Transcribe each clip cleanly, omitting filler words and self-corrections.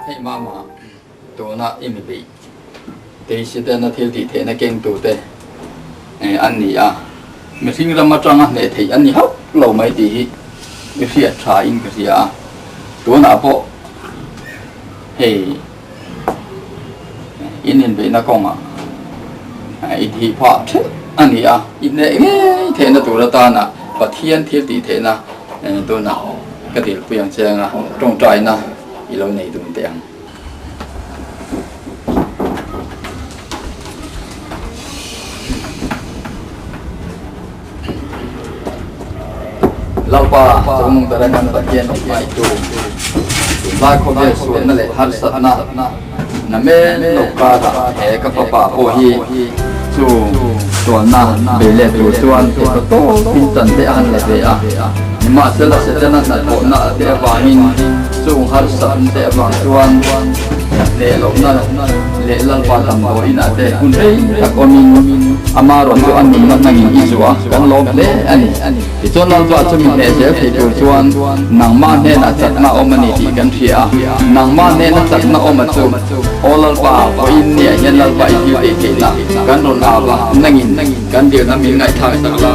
Hei mama, tuna i mi beih Teisitena thil tih theihna kengtute an ni a, mihring ram atanga hneh theih an ni hauh lo mai tih hi i hriat tha in ka hria a, tunah pawh hei in inbeihna kawngah i thih phah ṭhelh a ni a, i hneh ngei theihna tur atana Pathian thil tih theihna tunah ka dilpui ang che anga ṭawngṭaina i lo nei dun teh ang. Lalpa, chungnung tara kan Pathian i hmaitu, tunlai khawvel sualna leh harsatna na men lo karah he ka fapa pawh hi chu sualna bei let tur chuan theihna tawpin chan te a han la ve a. Nimahsela Setana hnathawhna te avangin chung harsatna te avang chuan hneh lohna leh Lalpa damdawiin ah te hun rei tak awmin ama rawn chu a nunna hnangin i zuah a, kan lawm hle a ni. Tichuan Lalpa chu mi hneh zel thei tur chuan nangmah hnenah chakna awm a ni tih kan hria a, nangmah hnena chakna awm a chu Aw Lalpa, vawiin niah hian Lalpa i thil tih theihna kan rawn ava nangin kan dilna min ngaihthlak sak la.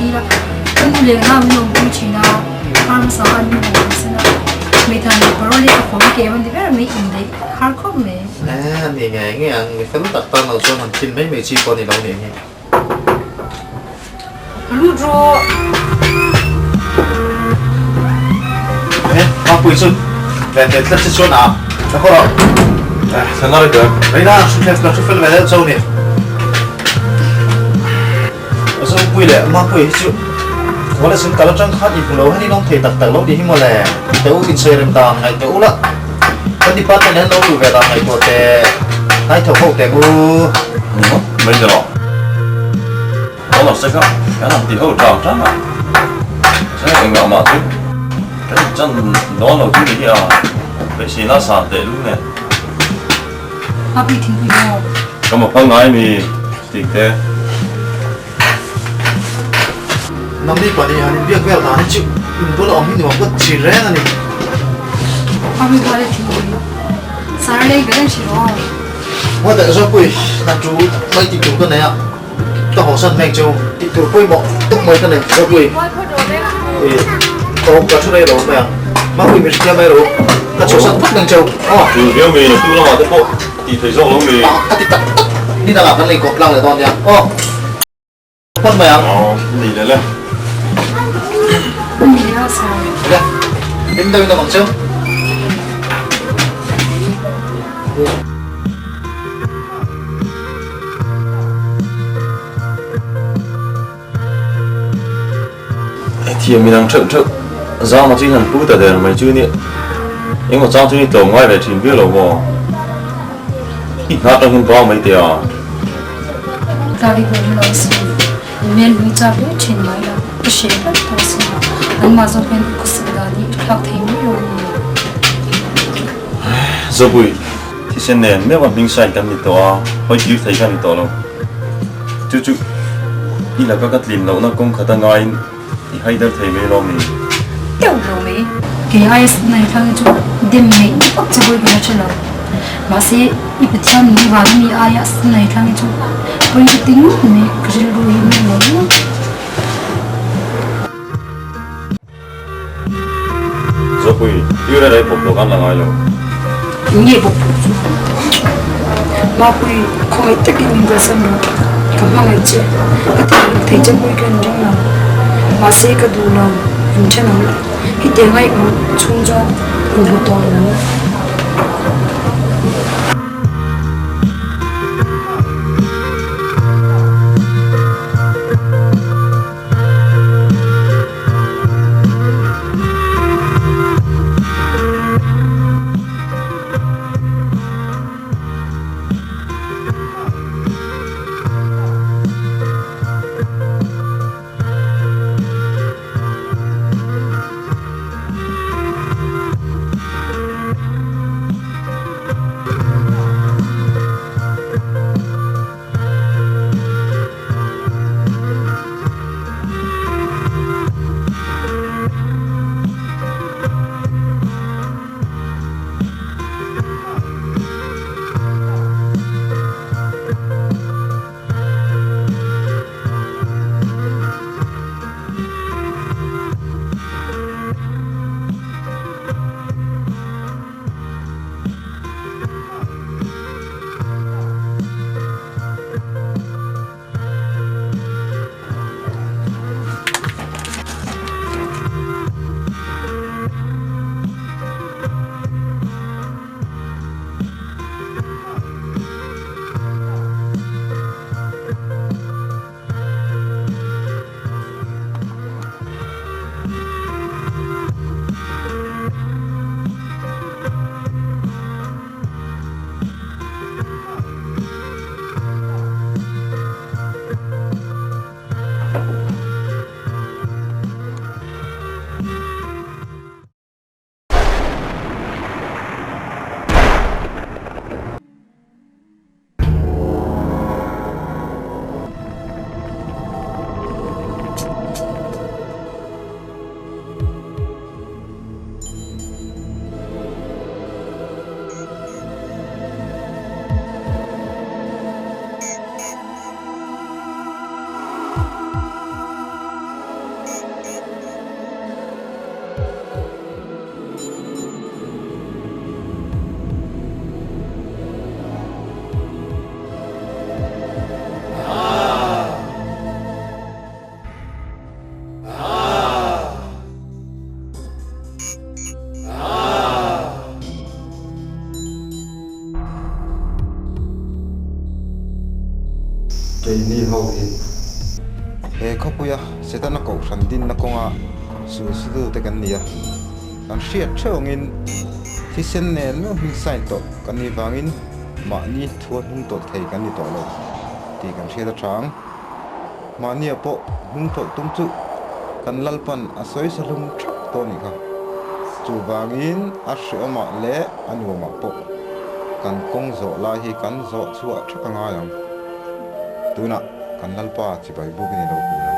ila ka nu leh nghah min awmpui thin a, kar hmasa khan min haw awm sen a, hmeithai leh parole hi ka fawm kem a ni ber mai indaih har khawp mai. A ni ngei ngei ang, mi fel tak tan lo chuan han thil mai mai chi pawh a ni lo nih hi. Ka lut rawh. E, Mapui chu ve ve tlat che chuan a, ka haw rawh. E, thlan a ri ber. Reina, thu fel ka thu fel ve deuh chauh ni. Zopui leh Mapui hi chu Wallace in kal atang khan inhmu lo hian in awm thei tak tak lo tih hi mawle. Teh u insawi rem dan ngaih teh u la. Kan department hian lo luh ve dan ngaihtuah teh. Hnai tho ho teh u. Ni mai ni lo. Ka lo sek a, kan han ti ho tang tang a. Mahse engah mah chu kan inchan dawn lo chu ni hi a, beiseina san teh lul nen. Happy thingpui maw? Ka ma phal ngai mi tih te. Nangni pahnih han inbiak vel dan hi chu in bula awm hi nuam ka thin reng a ni. Happy bula thingpui sar lei ka reng hrilh aw. Ngawi teh Zawpui, hna tu mai tih tur ka nei a, ka hawsan hmeng chu tih tur pawimawh tak mai ka nei Zawpui. Ih, ka awm ka thu rei lo mai ang, Mapui mi hrethiam mai ro, ka chhuahsan phawt meng cheu aw. Chu viau mi, tu lamah te pawh tih thei zawk lo mi. Ka ti tak tak, ni dangah kan lei kawp tlang leh dawn nia aw. Phawt mai ang. Aw, ni leh le. Ni leh a sawi. Le, hlim deuhin awm ang cheu. Thiam min ang theuh theuh zama chu in han pu ta der mai chu nia engmaw chang chu ni tlawm ngai ve thin viau lo maw i hna atang hian bang mai teh a. Tlari pawh hi lo si email hlui chak hle thin mai la ka hre tlat tawh si anmah zawk hian khawsak dan hi thlak thei mai lo a ni. Zopui, thisen nen meuh a hming sign kan ni tawh a, hawi kir thei kha ni tawh lo. Chu chu i laka ka tlin lohna kawng khata ngaiin i haider thei mai lawm ni? Deuh lo mai. Kei aia sitna i thlang hi chu dem neih vak che hawi ka la hre lo. Mahse, i Pathian nung vang mi aia sitna i thlang hi chu pawi ka ti ngawt mai, ka rilru hi a lo ngawt. Zopui, i rei rei bawk lo kan la ngai lo. Nge bawk bawk chu? Mapui, khawngaih takin min kalsan rawh. Ka hmangaih che. Ka tih thei che pawh hi ka inring lo. Mahse ka duh lo, in then ang. Hetiang a i awm chhung chuan inhmu tawh lo. Keini ho hi. He khawpuia Setana kohhran dinna kawnga sulsutute kan ni a, kan hriat theuh angin thisen nen meuh hming sign tawh kan nih vangin mahni thua hnung tawlh thei kan ni tawh lo tih kan hriat a tha ang. Mahnia pawh hnung tawlh tum chu kan Lalpan a sawi sa hlum thap tawh a nih kha. Chuvangin a hreawmah leh a nuamah pawh kan kawng zawh lai hi kan zawh chhuah thak a ngai ang. Tunah kan Lalpa chibai bukin i lo kun ang.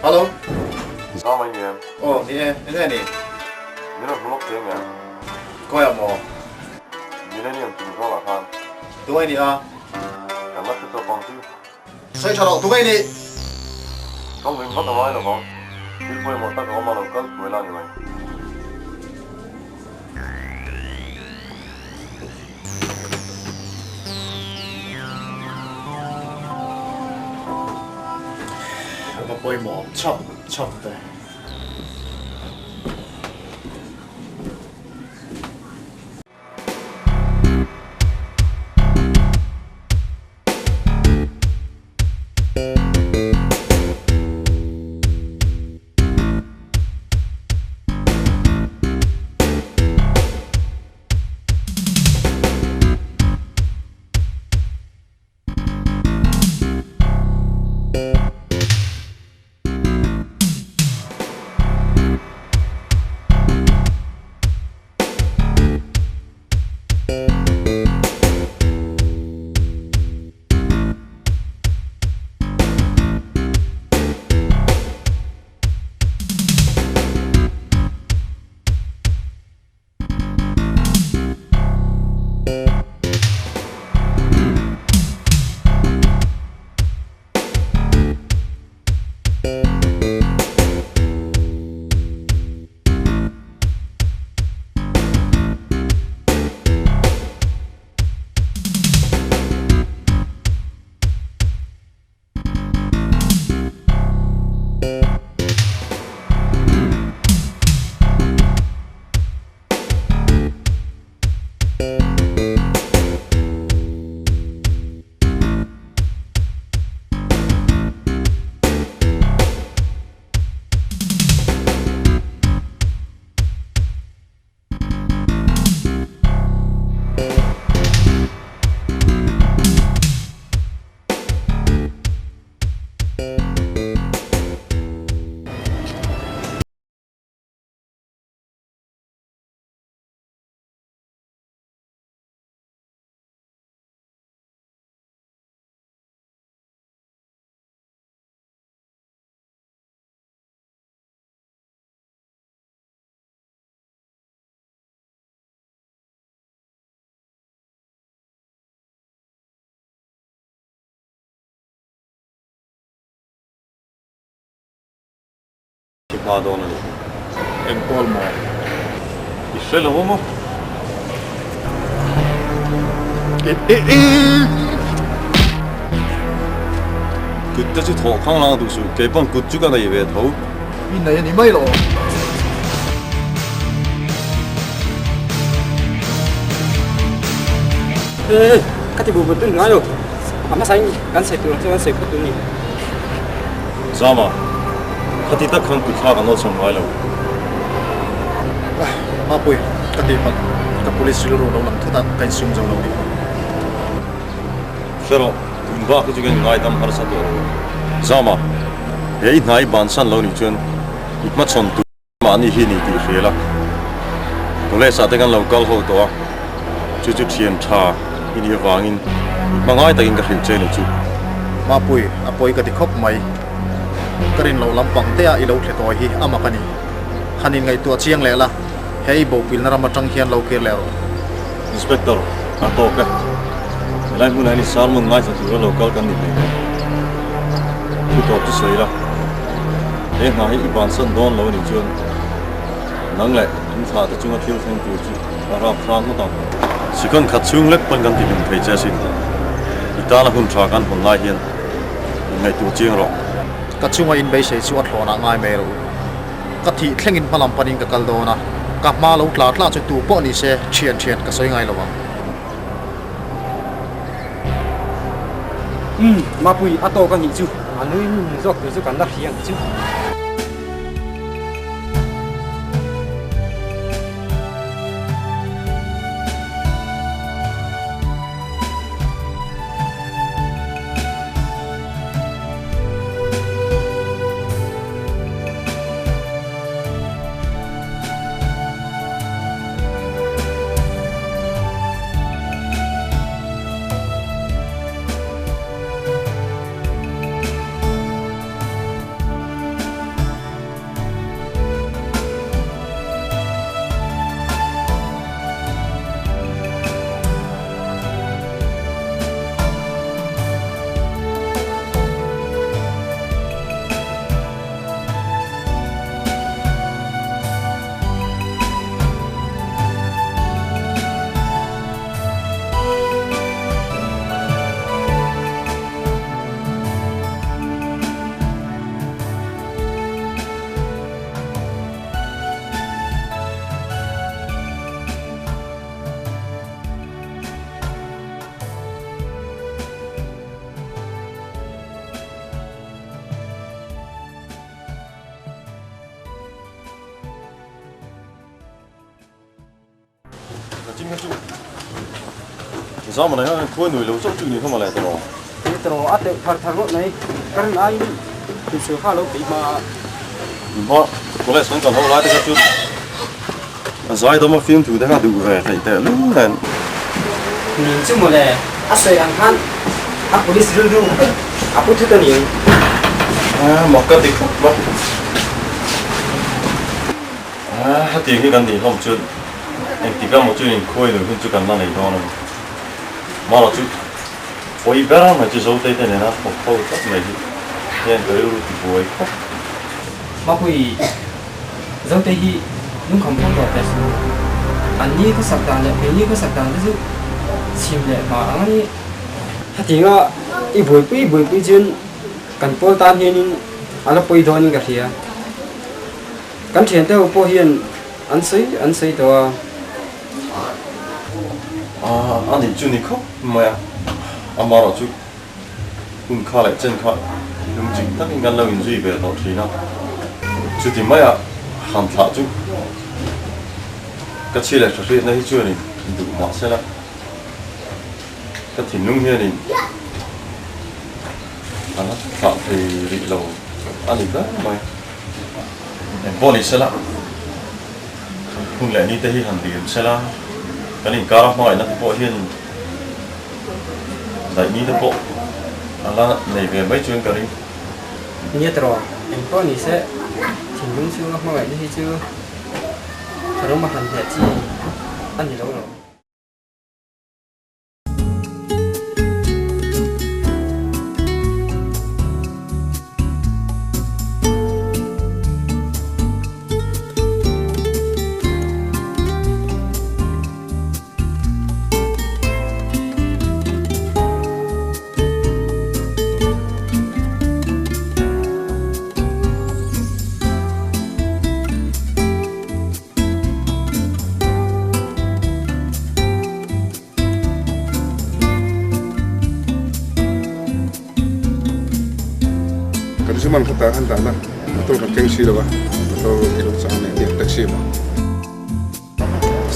Hello. Zam ai ni em? Aw, ni e, enge ni? Min rawn hmu lawk che nge? Khawi ah maw? Millennium chung zawlah khan. Tungai ni a? Kan la hre chawp ang chu. Sawi tha rawh, tungai ni? Ka hmuin vat a ngai lo vang. Thil pawimawh tak a awm a lo kal thuai la ni mai. A va pawimawh chap chap ve. I hma dawn a ni. Eng pawl maw? I hre lo maw? Kut te chu thawh khang lang duh suh, kei pawn kut chu ka nei ve tho. I nei a ni mai lo. Ê, ka ti bu bu tun ngai lo. A hmasa in kan sawi tur ang chuan kan sawi phawt tur a ni. Zama, khati tak khan kut thlak an awlsam ngai lo. Mapui, ka tih palh, ka police rilru lo lang thut a, ka insum zo lo ni. Hre rawh, tun bak hi chu kan ngaidam harsa tawh lo. Zama, he i hna i bansan lo nih chuan i hmachhawn tur. Mahni hi ni tih hria la, College ah te kan lo kal ho tawh a, chu chu thian tha i nih avangin i hma ngai takin ka hrilh che ni chu. Mapui, a pawi ka ti khawp mai. Ka rin loh lampang te ah i lo thle tawi hi a mak a ni. Han in ngaihtuah chiang leh la, he i bopilna ram atang hian lo kir leh rawh. Inspector, a tawk e. Helai hmunah hian i sermon ngaithla tura lo kal kan ni hle. Thu tawp chu sawi la. He hna hi i bansan dawn lo a nih chuan nang leh in thlah te chunga thil thleng tur chu a rapthlak ngawt ang. Second khat chhung lek pawn kan tihlum thei che asin. I tana hun tha kan hawn lai hian inngaihtuah chiang rawh. Ka chunga inbeisei chu a thlawnah ngai mai rawh u. Ka thih thlengin hma lam panin ka kal dawn a, ka hma lo tla tla chu tu pawh ni se thian thian ka sawi ngai lo ang. Umm, Mapui, a tawk a nih chu. A nui nun zawk tur chu kan la hria ang chu. Zam a nei a, khuai nui lo chauh chu ni kha mawle tawh. Ni tawh a teuh thar thar ngawt mai, ka rin aiin inchhir kha lo peih hma a. Hma college kan kal ho lai te kha chu a zai dawm a film thu te kha duh ve theih teh lul nen. Nin chu mawle a sawi ang khan a police rilru a pu thut a ni ang. A mak ka ti khawp mai. A hetiang hi kan nih hlawm chuan engtik emaw chuan inkhuai nuih hun chu kan la nei dawn a ni. Mara chu pawi ber mai chu Zotei te nena thawk ho tlat mai hi hian ka rilru ti buai khawp. Mapui, Zotei hi lungkham phawt tawh teh suh. An ni khawsak dan leh keini khawsak dan te chu chhim leh hma ang a ni. Hetianga i buaipui buaipui chuan kan pawl tan hianin a la pawi dawnin ka hria. Kan thiante ho pawh hian an sawi an sawi tawh a. A nih chu ni khawp mai a, amarawh chu hun kha leh chen kha lungchik takin kan lo inzui ve tawh thin a, chuti maia han thlah chu ka chhi leh tha hriatna hi chuanin duh mah se la, ka thinlung hianin a la thlah thei rih lo a ni ber mai. Engpawh ni sela, hun leh ni te hi han liam sela, kan inkar a hmangaihna te pawh hian daih ni te pawh a la nei ve mai chuan ka ring. Nia tawh, engpawh ni se, thinlung chhunga hmangaihna hi chu tharum a han hneh chi a ni lo lo. Kan chu man khata han dahna motor kan keng si lo a, motor i lo chang leh nia taxi maw?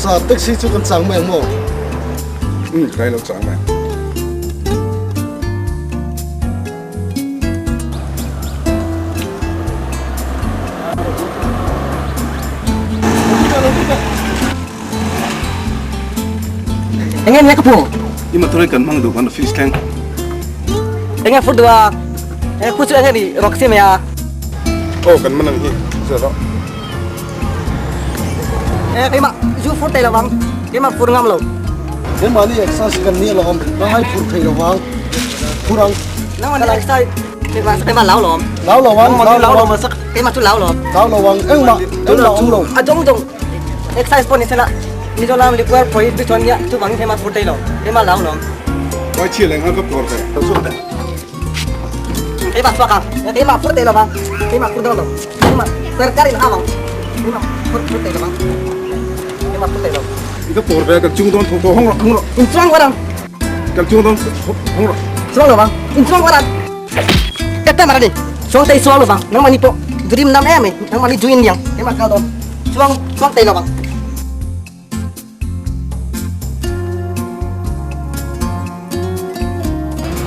Sa taxi chu kan chang mai ang maw? Umm kai lo chang mai. Enge nia ka pu? I motor hi kan hmang duh kan office thleng. Enge fur duh a? Enge khu chu enge ni rawk si mai a? Aw kan man ang hi zir rawh. Enge keimah zu fur thei lovang, keimah fur ngam lo. Keimahni exercise kan nih alawm, nang ai phur thei lovang, phur ang. Nangmah ni exercise. Keimah lau lawm. Lau lo ang, lau lo ang. Keimah chu lau lawm. Lau lo ang, engmah, engmah awm lo. A dawng dawng. Excise pawh ni sela, Mizoram liquor prohibition nia chuvangin keimah phur thei lo. Keimah lau lawm. Vai chhia leh nghal ka pawr ve. Keimah chhuak ang. Keimah phur thei lo vang. Keimah phur dawn lo. Keimah sarkar in ham ang. Keimah phur phur thei lo vang. Keimah phur thei lo. I ka pawr ve, kan chung dawn tho tho hawng rawh, hawng rawh. In chuang var ang. Kan chuang dawn hawng rawh. Chuang lo vang. In chuang var ang. Ka ta mar ani. Chuang thei chuang lo vang. Nangmahni pawh dream nam em mai. Nangmahni dream niang. Keimah kal dawn. Chuang chuang thei lo vang.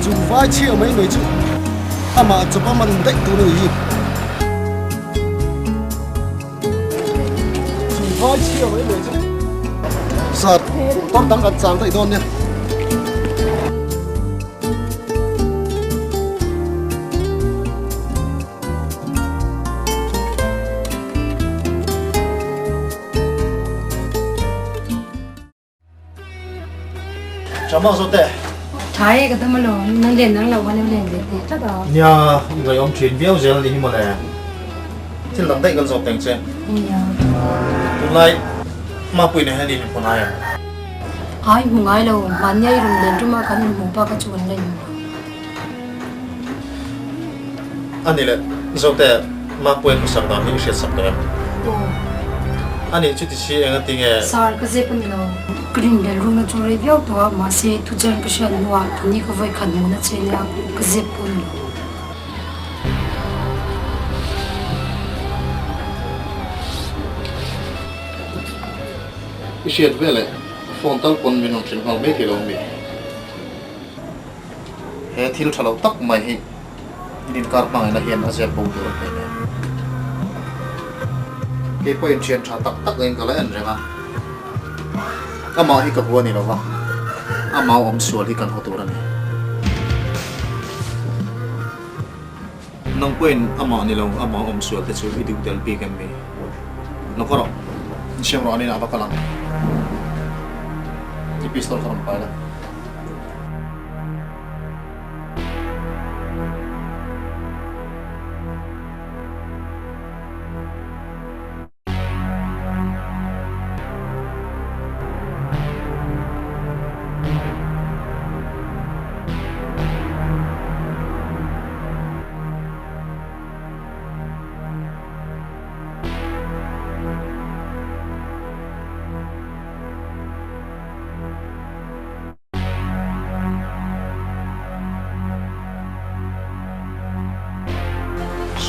Chu vai chhia mai mai chu amah chawp a man daih tur a ni hi. Chu vai chhia mai mai chu. Sir, motor dang kan chang daih dawn nia. Chama zo te. Thai ka dam alo, nang len nang lo kan len ve te tlat a. Nia, i ngaihawm thin viau zel a ni hi mawle. Thil dang daih kan zawk teng che. Nia. Tunlai Mapui nen hian i inhmu ngai em? Ai hmu ngai lo, mahnia i rawn len tum a kan inhmu bak a chu kan la inhmu lo. A ni le, Zote, Mapui khawsak dan hi i hriat sak tawh em? Aw. A nih chuti si eng a ti nge? Sir, ka zep a ni lo. Ka rinhlelh runa chu rei viau tawh a, mahse thuchian ka hriat hnuah tuni ka vawi khat hmuhna che nia ka zep pawh a ni lo. I hriat veleh phone tal pawn min rawn hrilh nghal mai thei lo mi? He thil tha lo tak mai hi in inkar hmangaihna hian a zep bo tur a hmel em? Kei pawhin thian tha tak tak in ka la en reng a, amah hi ka hua ni lo va, amah awm sual hi kan haw tur a ni. Nang pawhin amah ni lo, amah awm sual te chu i duh tel bik em mi? Lo ka rawh, insiam rawh anin a va kal ang. I pistol kha rawn pai la.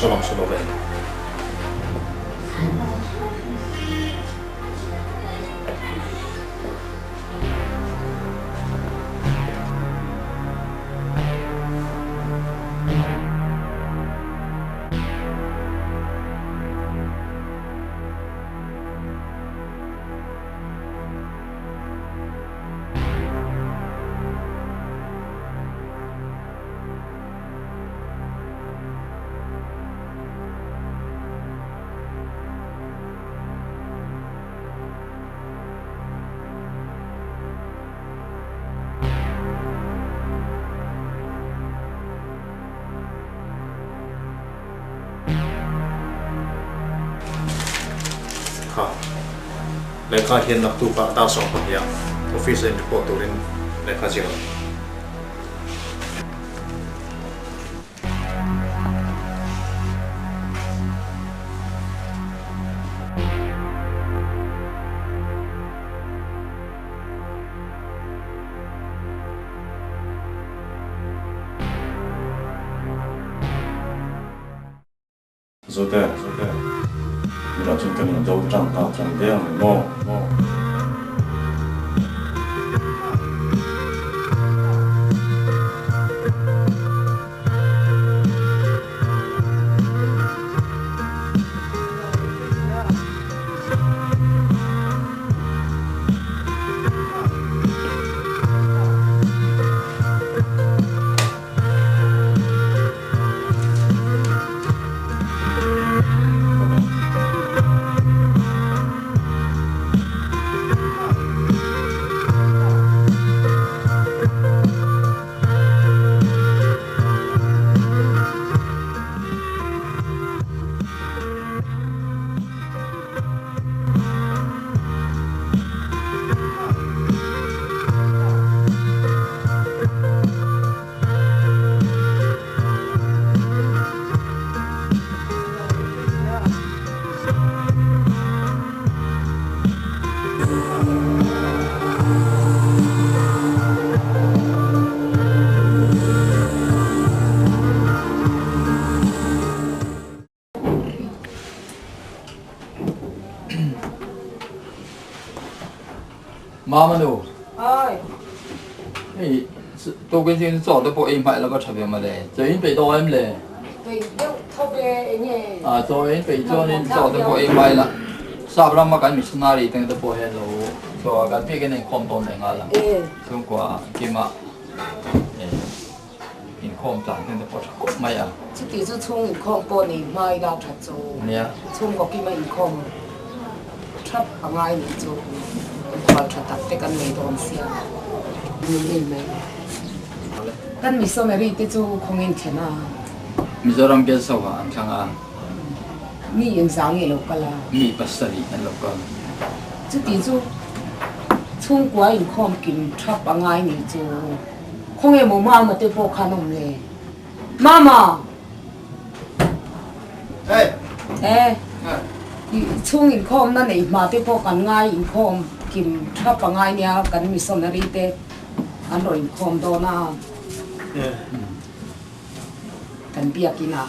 Saw lam saw lo ve. Kha lehkha hian naktuk ah dar 12 ah office a in report turin lehkha ziak ang. Zote, tunah chuan kan indo tang ta tang deng mai maw? Mama nu. Oi. Hei tukin zing chu chaw te pawh ei hmaih lova tha ve mawle. Chaw in peih tawh em le? Peih deuh tho ve eng nge? A chaw in peih chuanin chaw te pawh ei hmai la. Sap rama kan missionary te te pawh hian lo chaw kan biakin a inkhawm tawn leh nghal a. Chhungkua kima inkhawm tlan te te pawh tha khawp mai a. Chuti chu chhung inkhawm pawh nei hmai la tha chu. Nia. Chhungkaw kima inkhawm thap a ngai nih chu inkhual tha tak te kan nei dawn sia ni ngei mai. Kan missionary te chu khawngin thlen a. Mizoram Guest House ah an thlang a. Mi engzah nge lo kal a? Mi pasarih an lo kal. Chuti chu chhungkua inkhawm kim thap a ngai nih chu khawnge maw Mama te pawh khan awm le? Mama! E, chhung inkhawmna nei hma te pawh kan ngai inkhawm kim tha pangai nia kan missionary te an rawn inkhawm dawn a kan biakin ah.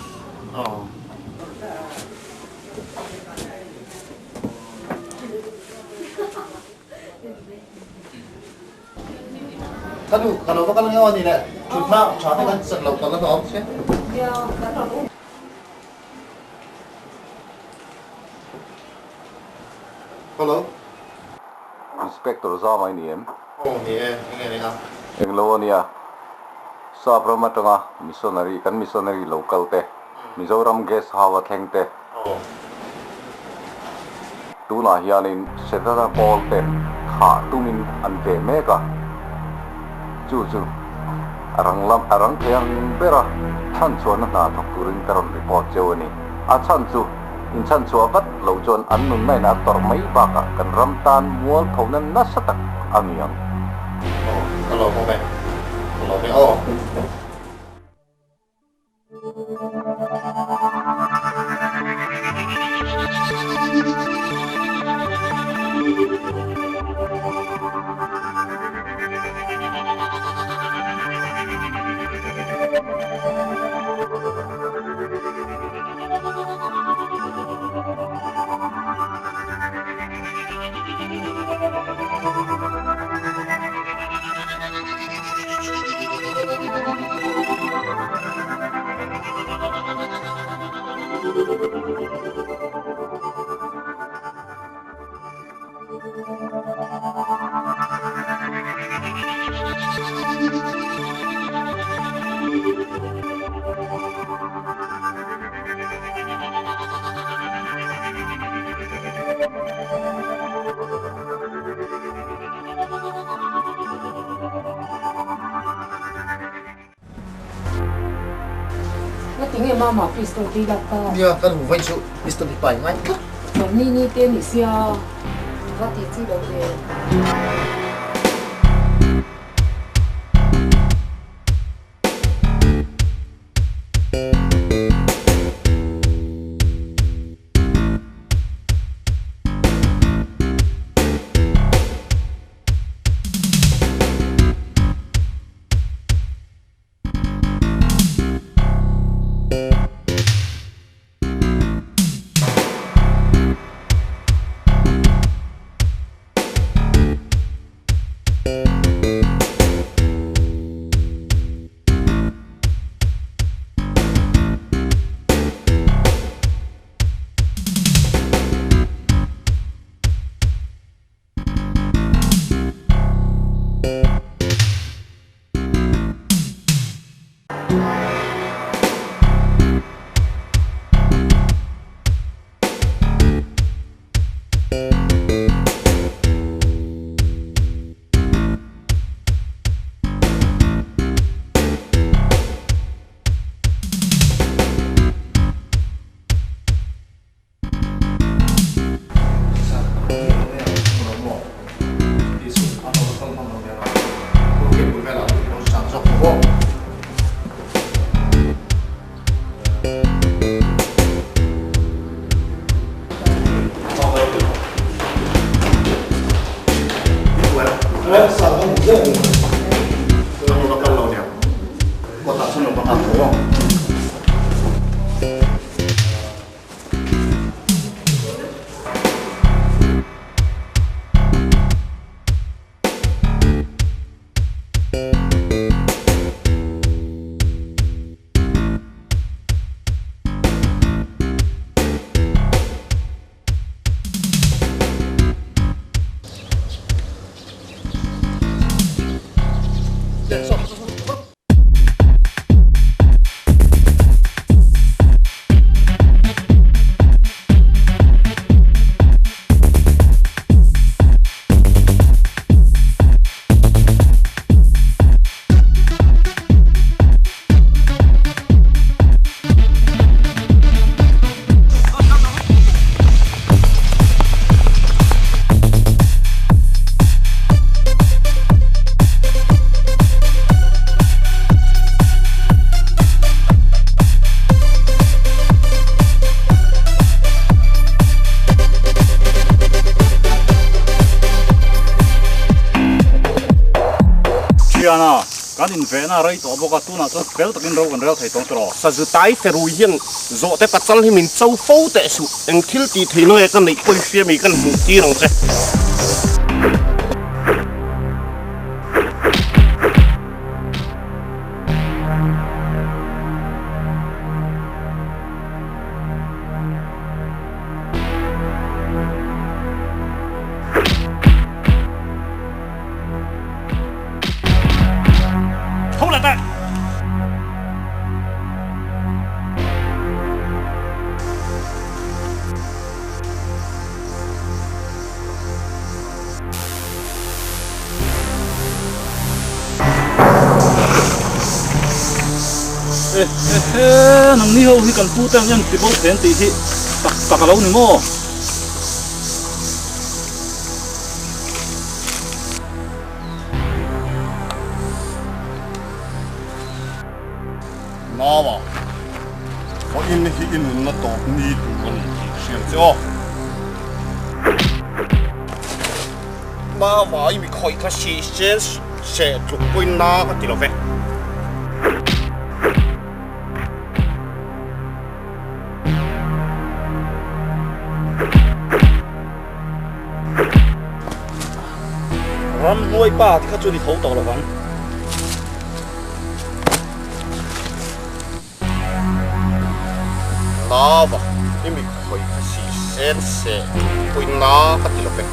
Ka nu, ka lo va kal ngeuh a ni le, thutna tha te kan chan loh tak a hlawm che. Hello. Inspector zam a ni em? Aw ni e, enge ni a? Englo a nia, Sap ram atanga missionary, kan missionary lo kal te, Mizoram guest house a thleng te, Tunah hianin Setana pawl ten thah tumin an ve mek a, chu chu a rang lam a rang thei ang bera chhanchhuahna hna thawk turin ka rawn report cheu a ni. A chhan chu inchhanchhuah vat lo chuan an nunna in a tawrh mai bakah kan ram tan mual thona nasa tak a ni ang. Aw, ka lawm awm e, ka lawm e aw. Ngati nge mama pistol tui lak ta? Nia, kan hmu vain chu pistol hi pai ngai tlat. Chawlhni ni te ni sia, va ti chi lo ve. Kan invehna a rei tawh bawk a, tunah chuan fel takin ro kan rel thei tawng tawh. Sazu tai ferui hian zawhte pachal hi min cho fo teh suh. Eng thil tih theih nge ka neih pawi hria mi kan hmuh tir ang che. Tho la teh! E he he, nangni ho hi kan pu te ang hian ti bo thei an tih hi tak tak a lo ni maw? Naua, vawiin hi i nunna tawp ni tur a ni tih ka hriat che aw. Naua, i mi khawih kha si sen seh tluk pawhin na ka ti lo ve. Ramhnuai pa te kha chu ni tho tawh lovang. Nava, i mi khawih kha si sen se pawhin na ka ti lo ve.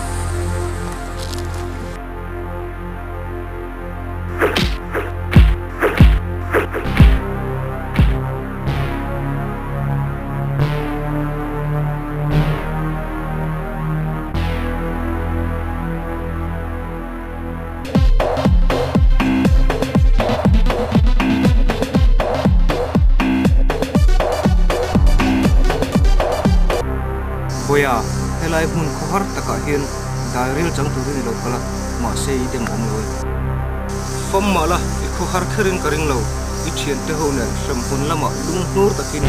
Bawiha, helai hmun khawhar takah hian dairil chang turin i lo kal a, mahse i dem awm lo e. Fam mah la, i khawhar kherin ka ring lo, i thiante ho nen hremhmun lamah lunghnur takin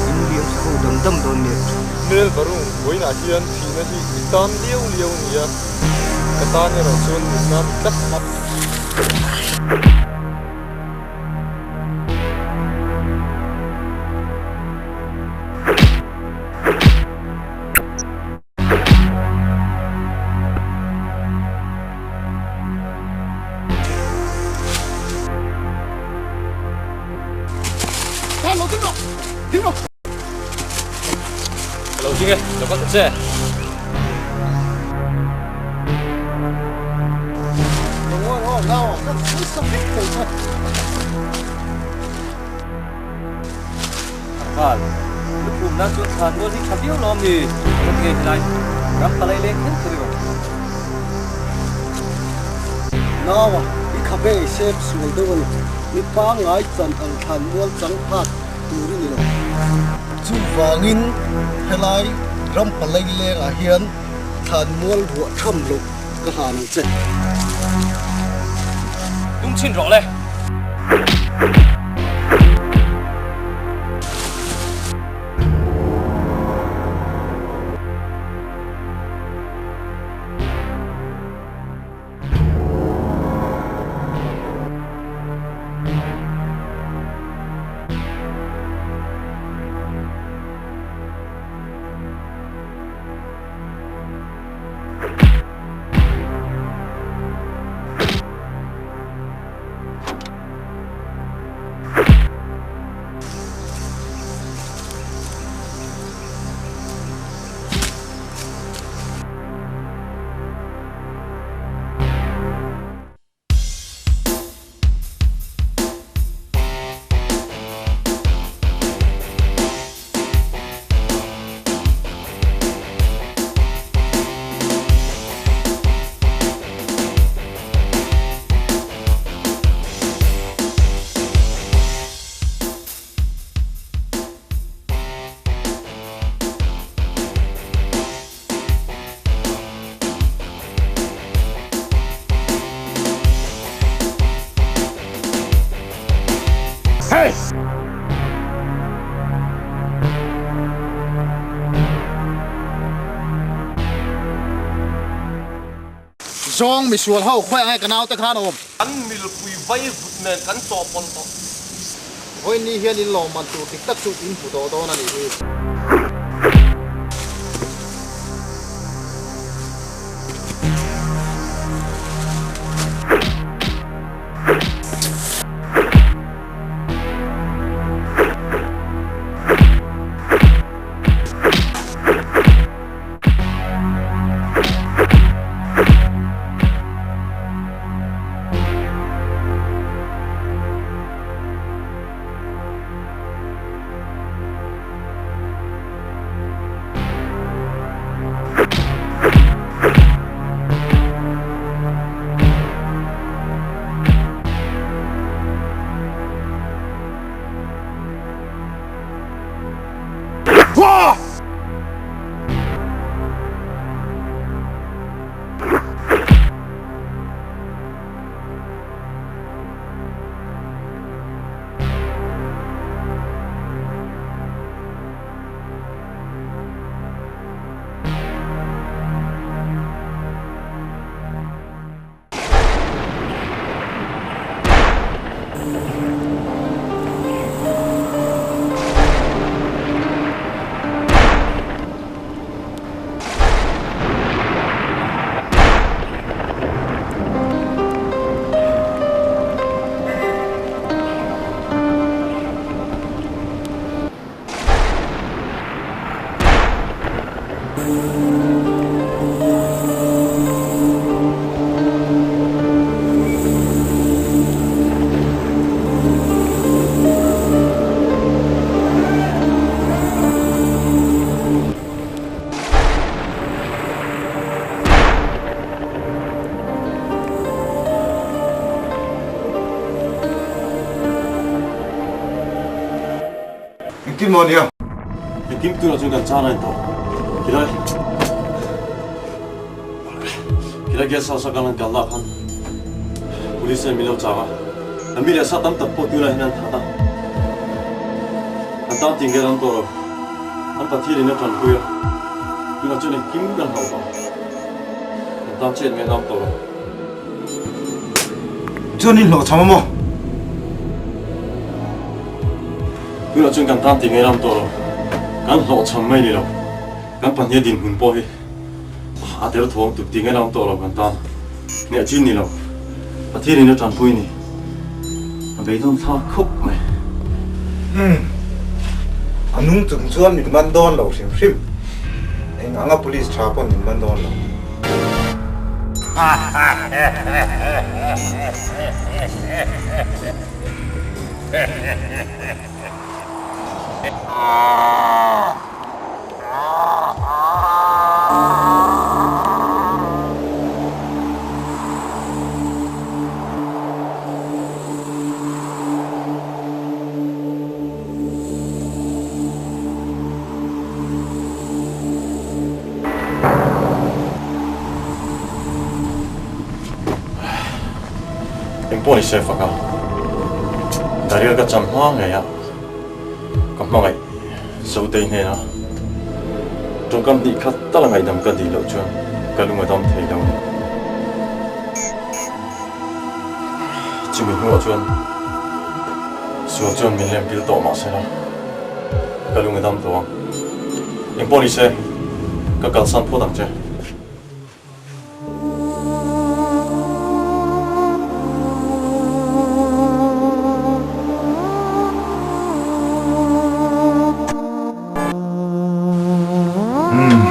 in liam thla ho dam dam dawn nia. Hmel varung vawiinah hian thihna hi i tan liau liau nia, ka tan erawh chuan nunna a ni tlat. Lo ding e, lo kal ta che. Kal, lukhum nan chuan thlan mual hi tha viau lo ami? Ka ti ngei helai ram palai leng kher kher emaw? Naua, i khabe i sep sual deuh a ni. Mi pangngai chan ang thlan mual chang phak tur i ni lo. Chuvangin helai ram palai lengah hian thlan mual ruah tham loh ka hlan ang che. Tum chhin rawh le. Hey! Zawng misual ho khawi ange ka naute khan awm. Kan milpui vai vut nen kan chawhpawlh tawh. Vawiin hian in lawmman tur dik tak chu in hmu tawh dawn a nih hi. Engtin maw nia? Engkim tunah chuan kan chan a ni tawh. Khilai khilai guest house a kan han kalna ah khan police hian min lo chang a, an mi leh sa tam tak pawh tunah hian an that a, an tan ting vel an tawh lo, an Pathian in a tanpui a, tunah chuan engkim kan hauh tawh, kan tan chet ngai ngam tawh lo. Chuan i hlawhchham a maw? Tunah chuan kan tan ti ngei lam tawh lo. Kan hlawhchham mai ni lo. Kan pahnih a dinhmun pawh hi a der thawng tuk ti ngei lam tawh lo kan tan. Hneh chin ni lo. Pathian in a tanpui ni. A beidawn thlak khawp mai. Umm. A nung chung chuan min man dawn lo hrim hrim. Eng anga police tha pawn min man dawn lo. Engpawh ni se fak a, Dariel ka cham hma ngei a, ka hmangaih Zotei hnena tawngkam hnih khat tal a ngaihdam ka dih loh chuan ka lung a dam thei lo a ni. Chumi hnuah chuan sual chuan min lem pil tawh mah se la, ka lung a dam tawh ang. Engpawh ni se, ka kalsan phawt ang che. Umm,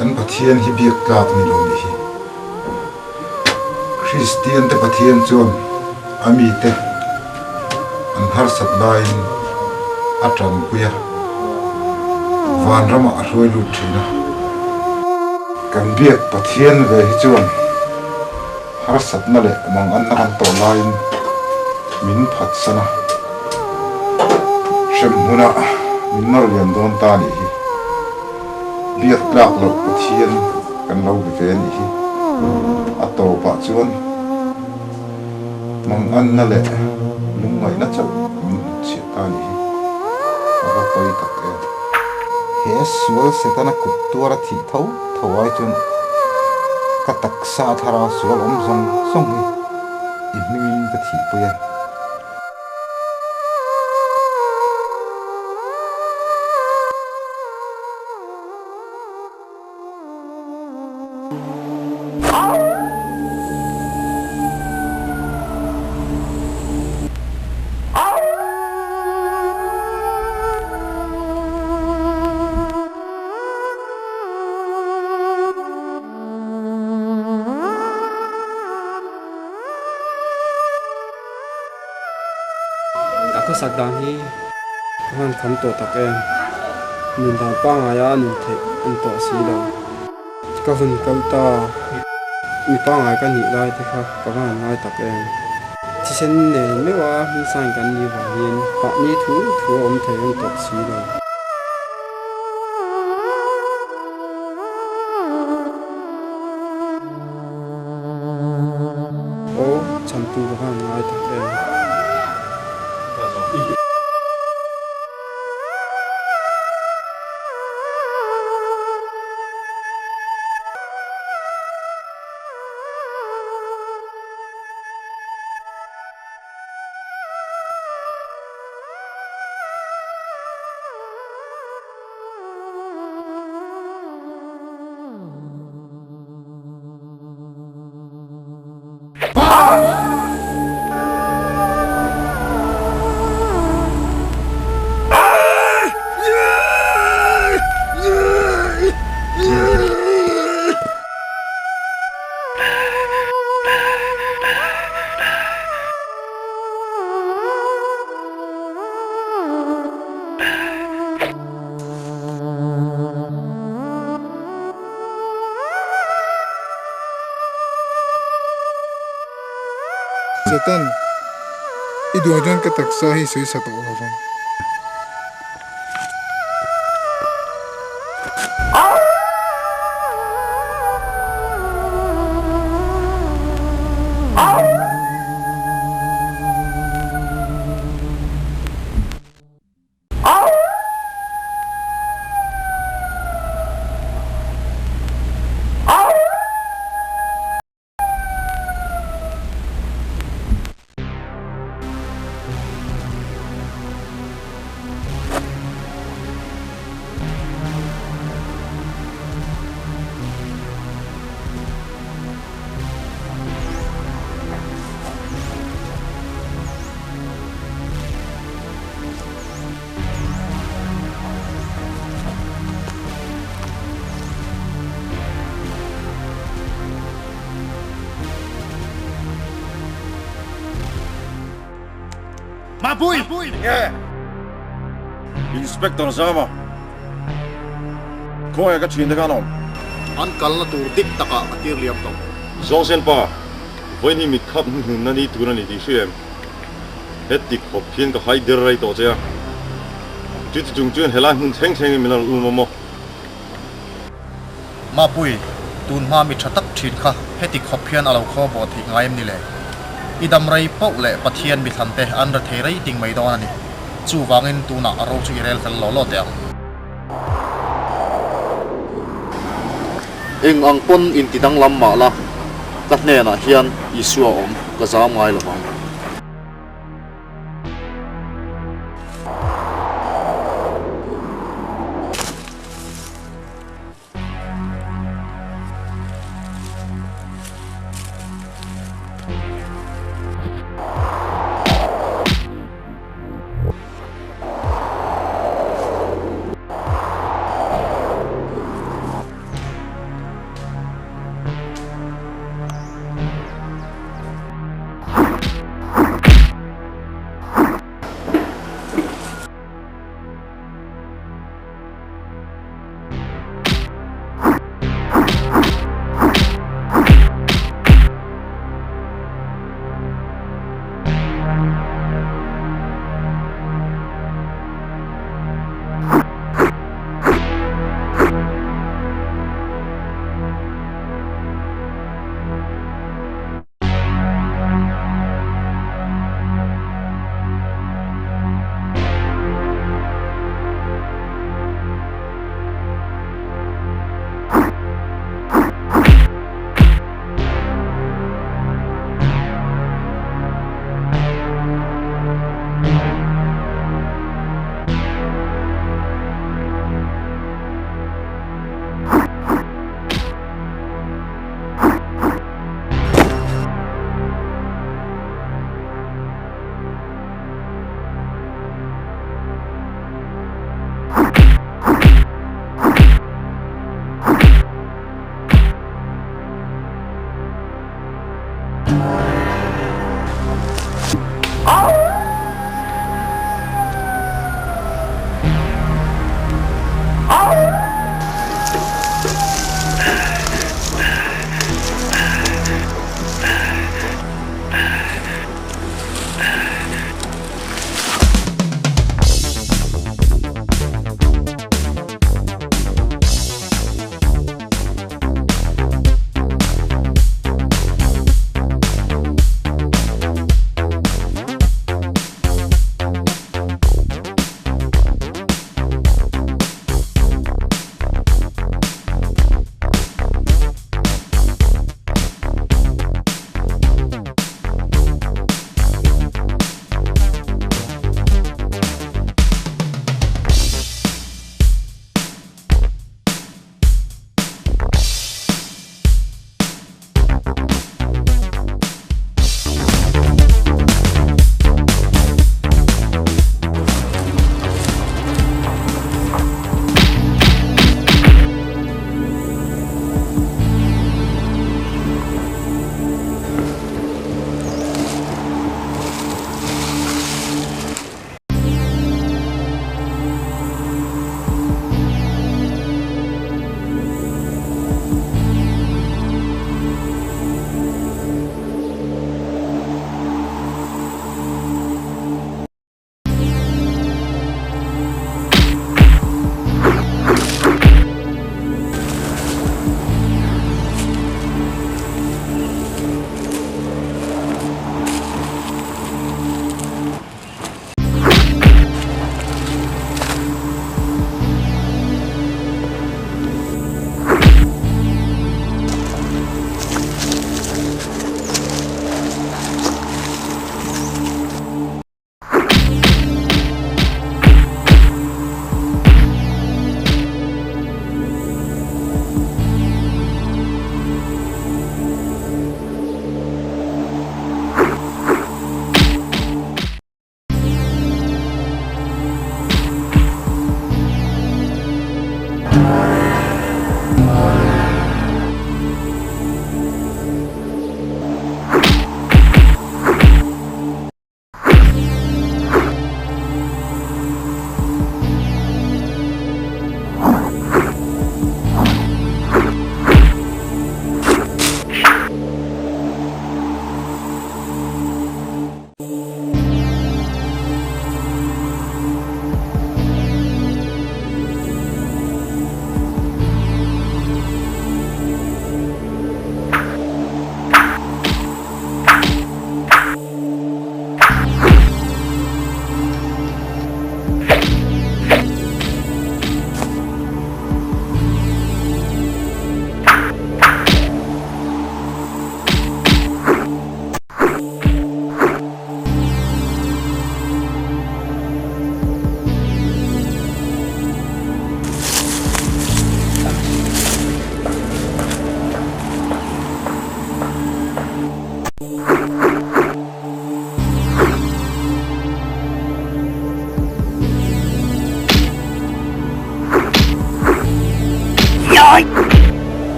kan Pathian hi biak tlak ni lo nih hi. Kristian te Pathian chuan a mite an harsat laiin a tanpui a, vanramah a hruai lut thin a. Kan biak Pathian ve hi chuan harsatna leh manganna kan tawh laiin min phatsan a, hremhmunah min nawr lian dawn ta a nih hi. Biak tlak loh Pathian kan lo be ve a nih hi. A tawpah chuan manganna leh lungngaihna chauh min hnutchhiah ta a nih hi. A va pawi tak em. He sual Setana kut tuara thih tho tho ai chuan. Ka taksa thlarau sual awm zawng zawng hi i hmingin ka thihpui a. Ka khawsak dan hi ka han kham tawh tak em? Nun dan pangngaia nun theih a ni tawh si lo. Ka hun kal ta, mi pangngai ka nih lai te kha ka va han ngai tak em? Thisen nen meuha hmingsain kan nih vangin mahni thu thu a awm thei a ni tawh si lo. Aw, chhantu ka van ngai tak em. Satan, i duh chuan ka taksa hi sawi sa tawh lo vang. Mapui! Nge? Inspector Zama, khawngaih ka thin te khan awm. An kalna tur dik takah ka tir liam tawh. Zawngsen pa, vawiin hi mit khap hnuhnunna ni tur a ni tih hria em? Heti khawp hian ka hai der rei tawh che a, chuti chung chuan helai hmun thleng thlengin min rawn um a maw? Mapui, tun hma mi tha tak thin kha heti khawp hian a lo khaw bawh theih ngai em ni le? I dam rei pauh leh Pathian mi thlan te an ra thei rei ting mai dawn a ni. Chuvangin tunah a ro chu i rel fel law law teh ang. Eng ang pawn inti danglam mah la, ka hnenah hian Isua awm ka zam ngai lo vang.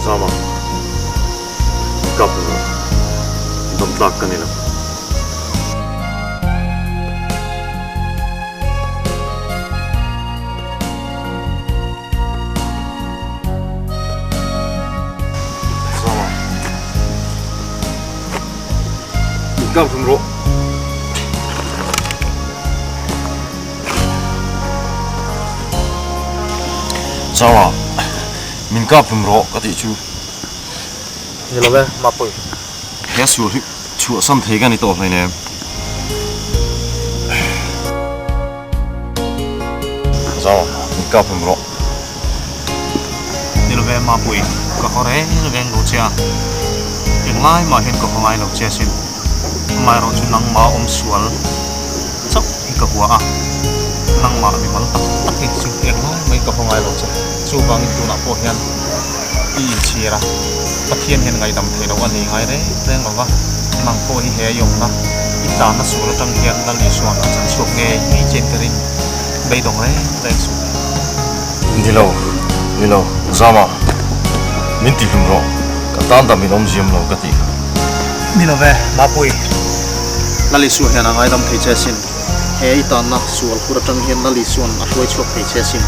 Zama, kap lo, dam tlak ka ni lo. Zama, min kap hlum rawh. Zama, min kap hlum rawh ka tih chu. Ni lo e, Mapui. He sual hi chhuahsan thei ka ni tawh hleinem. Zama, min kap hlum rawh. Ni lo ve, Mapui, ka haw reng reng lo che a. Englai mah hian ka haw ngai lo che asin. Amaherawhchu nangmah awm sual chauh hi ka hua a. Nangmah mimal tak tak hi chu englai mahin ka haw ngai lo che. Chuvangin tunah pawh hian i inchhir a, Pathian hian ngaihdam theih loh a nei ngai reng reng lo va, nang pawh hi he a iawmna i tlanna sual atang hian Lal Isua'n a chan chhuak ngei ngei chian ka ring beidawng reng reng suh. Ni lo, ni lo, Zama, min ti hlum rawh, ka tan dam in awmziam lo ka ti kha. Ni lo ve, Mapui, Lal Isua hian a ngaidam thei che asin, he i tanna sual hur atang hian Lal Isua'n a hruai chhuak thei che asin.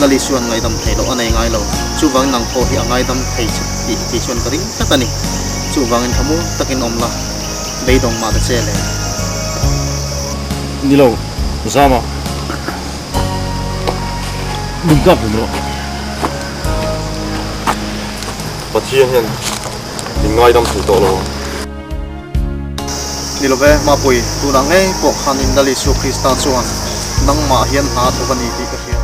Lali chuan ngaidam thei loh a nei ngai lo. Chuvangin nang pawh hi a ngaidam thei che tih kei chuan ka ring tlat a ni. Chuvangin tha muang takin awm la, beidawng mah ta che le. Ni lo, Zama. Min kap hlum rawh. Pathian hian min ngaidam thei tawh lo. Ni lo ve, Mapui, tunah ngei pawh khanin Lal Isua Krista chuan nangmah hian hna a thawk a ni tih ka hria.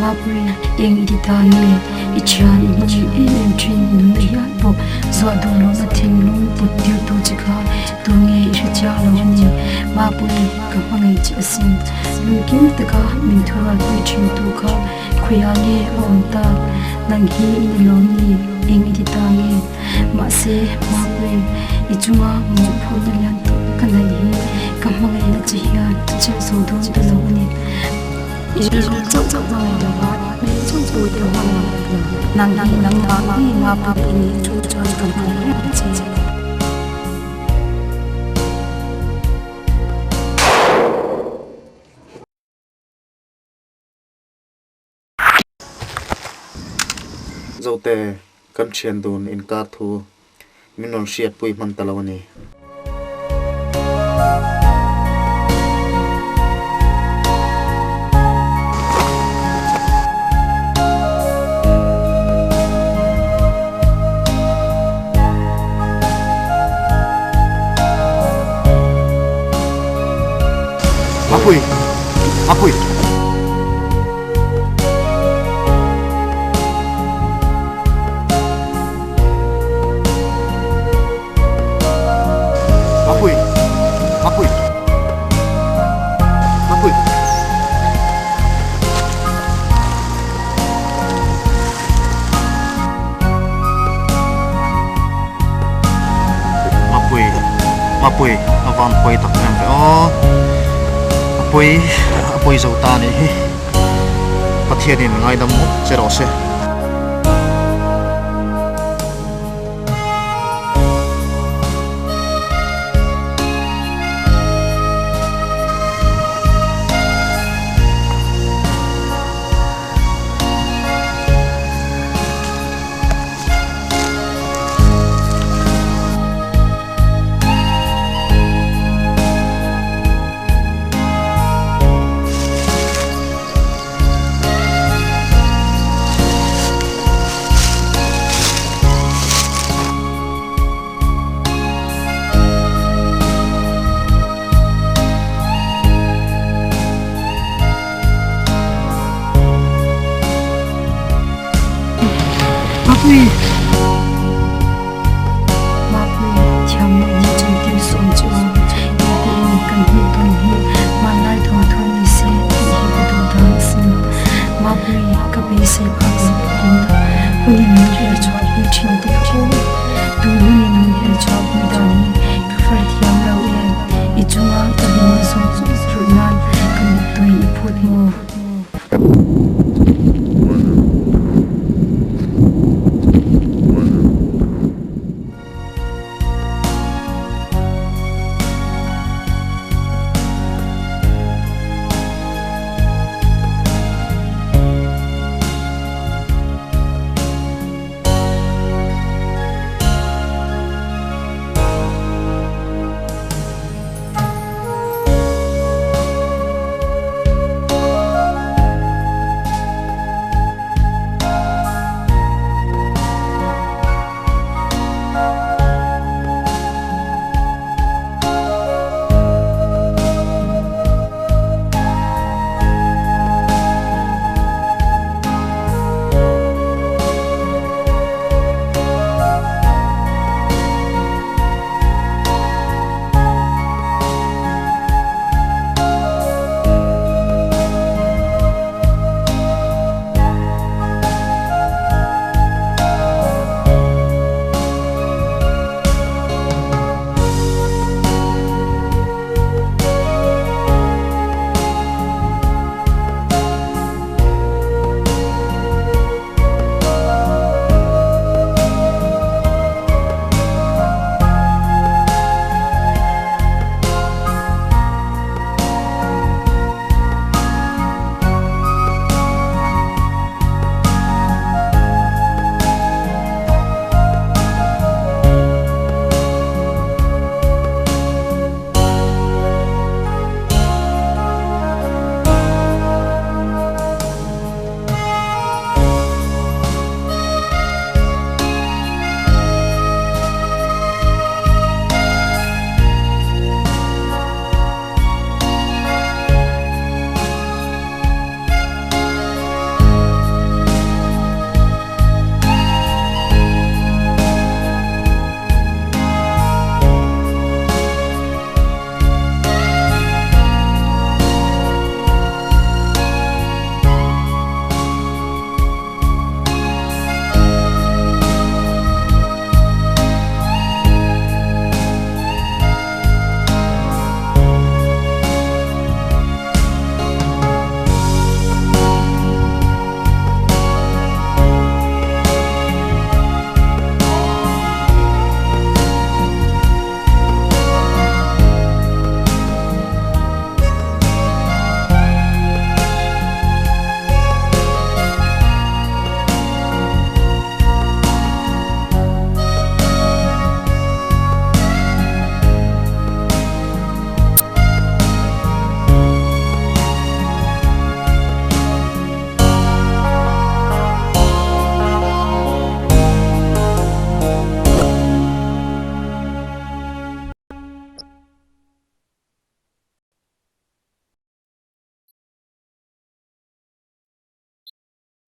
Mapui, eng i ti ta nge? I thian i hmangaih em em thin nunna hial pawh zuah duh lohna thinlung put tirtu che kha tu nge i hre chiang lo a ni. Mapui, ka hmangaih che asin. Lungkim taka min thurualpui thintu kha Khawiah nge a awm tak? Nang hi i ni lawm ni? Eng i ti ta nge? Mahse, Mapui, i chunga mawhphurhna lian tak ka neih hi ka hmangaihna che hian a chelh zo dawn ta lo a ni. I rilru chauh chauh hmangaih lo va, hmel chauh pawh i hmangaih lo. Nang hi nangmah ngei Mapui i nih chu chuan ka hmangaih reng che. Zote, kan thian dun inkar thu min rawn hriatpui hman ta lo a ni. Mapui! Mapui! Mapui! Mapui! Mapui! Mapui! Mapui! A van pawi tak em ve aw! Mapui a pawi zo ta anih hi. Pathianin ngaidam mawlh che rawh se. Mapui.